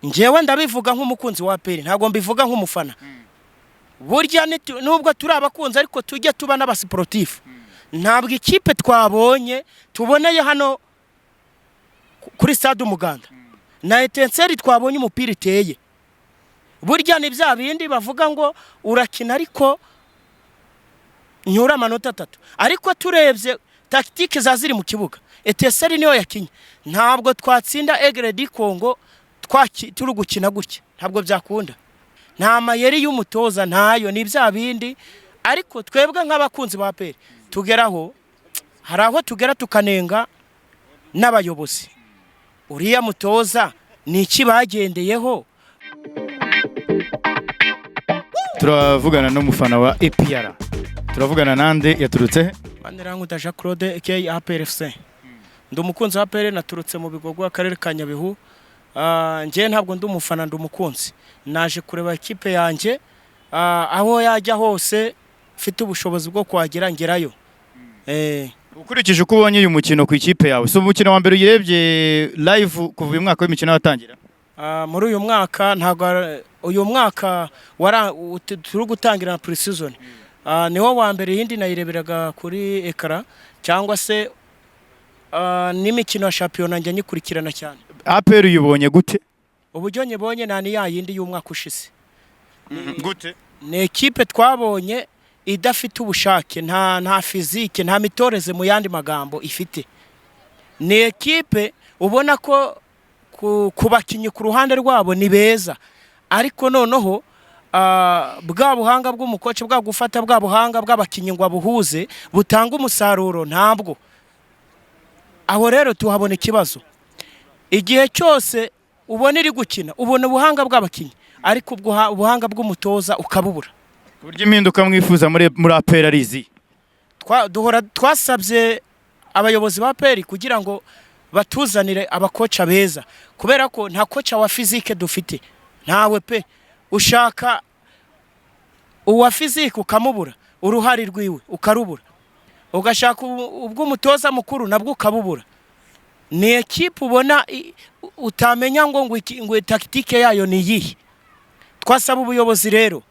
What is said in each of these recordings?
Njyewe ndabivuga nk'umukunzi wa APR, ntabwo mbivuga nk'umufana. Burya nubwo turi abakunzi, ariko tujye tuba n'abasiporutifu. Ntabwo ikipe twabonye, tuboneye hano kuri stade Umuganda na Etincelles, twabonye umupira iteye. Burya ni bya bindi bavuga ngo urakina ariko nyura amanota 3. Ariko turebye tactique za ziri mu kibuga, Etincelles niyo yakinye. Ntabwo twatsinda Aigle du Congo turi gukina gutya, ntabwo byakunda. Nta mayeri y'umutoza, ntayo, ni bya bindi. Ariko twebwe nk'abakunzi ba APR tugeraho, hari aho tugera tukanenga n'abayobozi. Uriya mutoza ni iki bagendeyeho? Turavugana n'umufana wa APR. Turavugana nande? Yaturutse he? Manirankunda Jean Claude aka APR FC. Ndi umukunzi wa APR, naturutse mu Bigogwe, akarere ka Nyabihu. Njye ntabwo ndi umufana, ndi umukunzi. Naje kureba ikipe yanjye. Aho yajya hose mfite ubushobozi bwo kuhagera, ngerayo. Ukurikije uko ubonye uyu mukino ku ikipe yawe, si umukino wa mbere uyirebye live kuva uyu mwaka w'imikino watangira? Muri uyu mwaka ntabwo uyu mwaka turi gutangira na pre-season. Niwo wa mbere. Iyindi nayireberaga kuri écran cyangwa se n'imikino ya shampiyona njya nyikurikirana cyane. APR uyibonye gute? Uburyo nyibonye nta ni ya yindi y'umwaka ushize. Gute? Ni ekipe twabonye idafite ubushake, nta physique, nta mitoreze mu yandi magambo ifite. Ni ekipe ubona ko ku bakinnyi ku ruhande rwabo ni beza, ariko noneho bwa buhanga bw'umukoci, bwa gufata bwa buhanga bw'abakinnyi ngo abuhuze butange umusaruro, ntabwo. Aho rero tuhabona ikibazo. Igihe cyose ubona iri gukina, ubona ubuhanga bw'abakinnyi, ariko ubuhanga bw'umutoza ukabubura. Ku buryo impinduka mwifuza muri APR ari izi? Duhora twasabye abayobozi ba APR kugira ngo batuzanire abakoca beza, kubera ko nta coach wa physique dufite, ntawe pe. Ushaka uwa physique ukamubura, uruhare rwiwe ukarubura, ugashaka ubw'umutoza mukuru nabwo ukabubura. Ni ekipe ubona utamenya ngo tactique yayo ni iyihe. Twasaba ubuyobozi rero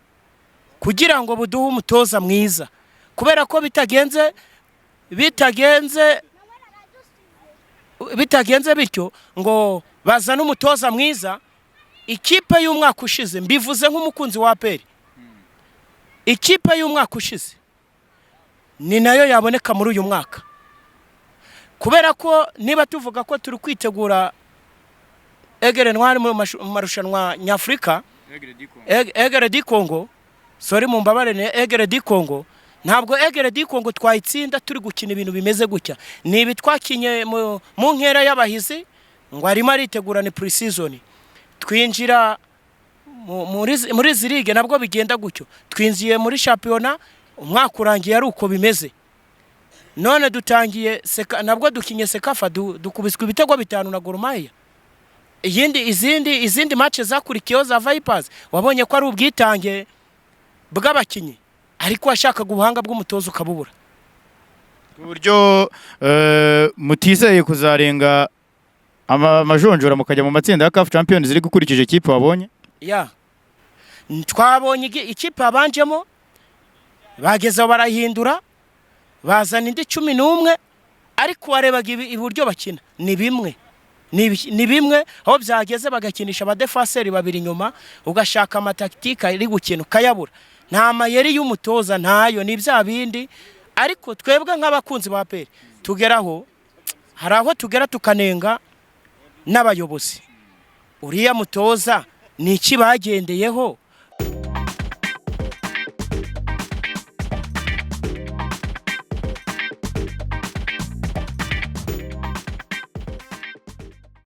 kugira ngo buduhe umutoza mwiza, kubera ko bitagenze bityo ngo bazane umutoza mwiza, ikipe y'umwaka ushize, mbivuze nk'umukunzi wa APR, ikipe y'umwaka ushize ni nayo yaboneka muri uyu mwaka, kubera ko niba tuvuga ko turi kwitegura Aigle Noir mu marushanwa nyafurika, Aigle du Congo, sorry, mumbabare, ni Aigle du Congo. Ntabwo Aigle du Congo twayitsinda turi gukina ibintu bimeze gutya. Ni ibi twakinye mu nkera y'abahizi ngo arimo aritegura, ni pre-season. Twinjira muri izi ligue nabwo bigenda gutyo. Twinjiye muri shampiyona, umwaka urangiye ari uko bimeze. None dutangiye seka, nabwo dukinye CECAFA, dukubiswa ibitego 5 na Gor Mahia. Iyindi izindi match zakurikiyeho za Vipers, wabonye ko ari ubwitange bw'abakinnyi, ariko washakaga ubuhanga bw'umutoza ukabubura. Ku buryo mutizeye kuzarenga amajonjora mukajya mu matsinda ya CAF Champions League ukurikije ikipe wabonye? Ya, twabonye ikipe yabanjemo, bageze aho barahindura, bazana indi 11, ariko warebaga iburyo bakina ni bimwe, ni bimwe. Aho byageze bagakinisha abadefaseri babiri inyuma, ugashaka amatactique ari gukina ukayabura. Nta mayeri y'umutoza, ntayo, ni bya bindi. Ariko twebwe nk'abakunzi ba APR tugeraho, hari aho tugera tukanenga n'abayobozi. Uriya mutoza ni iki bagendeyeho?